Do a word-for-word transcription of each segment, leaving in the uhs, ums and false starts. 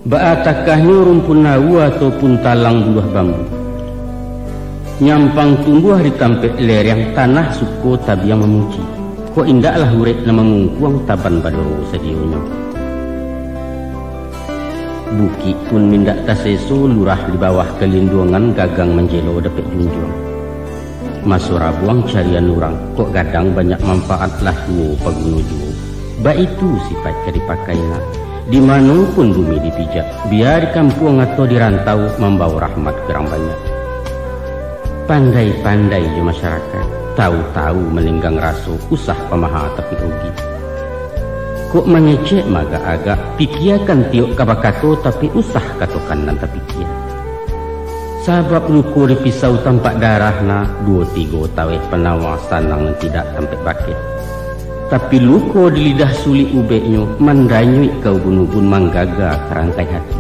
Baa takahnyo rumpun aua ataupun talang buluah bambu. Nyampang tumbuah di tampek lereng, tanah suko tabiang mamuji. Kok indaklah urek nan mangungkuang taban badoro sadionyo. Bukik pun indak taseso, lurah di bawah kalinduangan gagang manjelo dapek junjuang. Maso rabuang carian urang, kok gadang banyak manfaat, lah tuo paguno juo. Baitu sipaik ka dipakai nak. Di mano pun bumi dipijak, bia di kampuang atau di rantau, mambawo rahmat ka urang banyak. Pandai-pandai jo masyarakaik, tawu-tawu maninggang raso, usah pamaha tapi rugi. Kok mangecek maagak-agak, pikiakan tiok ka bakato, tapi usah katokan nan tapikia. Sabab luko di pisau tampak darah nak, duo tigo taweh panawa, sanang nan tidak tampek bakeh. Tapi luko di lidah sulik ubeknyo, mandanyuik ka ubun-ubun, manggaga ka rangkai hati.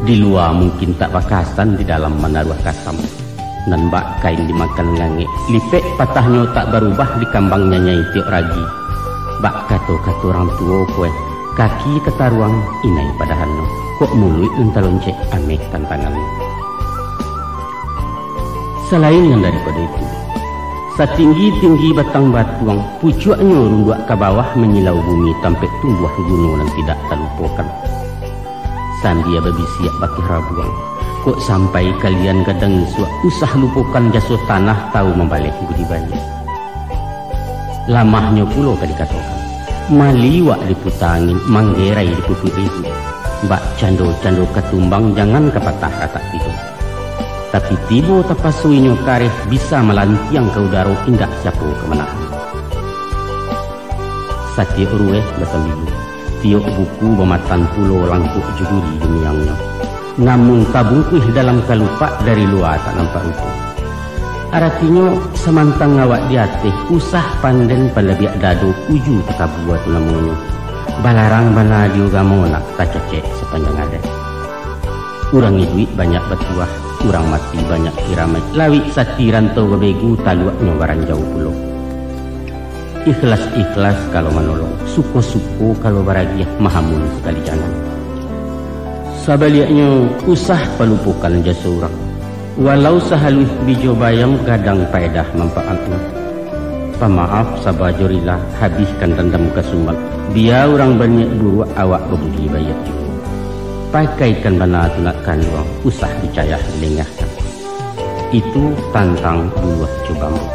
Di lua mungkin tak bakasan, di dalam manaruah kasam. Nan bak kain dimakan ngangek, lipek patahnyo tak barubah, dikambang nyanyai tiok ragi. Bak kato-kato urang tuo ko eh, kaki kataruang, inai padahanyo, kok muluik nan taloncek, ameh tantangannyo. Salain nan daripado itu, satinggi-tinggi batang batuang, pucuaknyo runduak ka bawah, manyilau bumi tampek tumbuah guno nan tidak talupokan. Sambia babisiak bakeh rabuang, kok sampai kalian gadang isuak, usah lupokan jaso tanah, tawu mambaleh budi baiak. Lamahnyo pulo ka dikatokan, maliwak diputa angin, manggerai diputuik ribuik. Bak cando-cando ka tumbang, jangan ka patah ratak tido. Tapi tibo tapaso inyo kareh, bisa malantiang ka udaro, indak siapo ka manahan. Satiok rueh basambilu, tiok buku bamatan pulo, langkuak jo duri jo miangnyo. Namun tabungkuih dalam kalupak, dari lua tak nampak rupo. Aratinyo, samantang awak di ateh, usah panden palabiak dado, uju takabua tu namonyo. Balarang bana di ugamo nak, tacacek sapanjang adaik. Urang iduik banyak batuah, urang mati banyak kiramaik, lawik sati rantau babegu, taluaknyo baranjau pulo. Ikhlas-ikhlas kalau manolong, suko-suko kalau baragiah, mahamun sakali jangan. Sabaliaknyo, usah palupokan jaso urang. Walau sahaluih bijo bayam, gadang paedah manfaatnyo. Pamaaf saba jo rila, habihkan dandam ka sumbak. Bia urang baniaik buruak, awak babudi baiak juo. Pakaikan bana tu nak kanduang, usah dicayah dilengahkan. Itu tantang buluah jo bambu.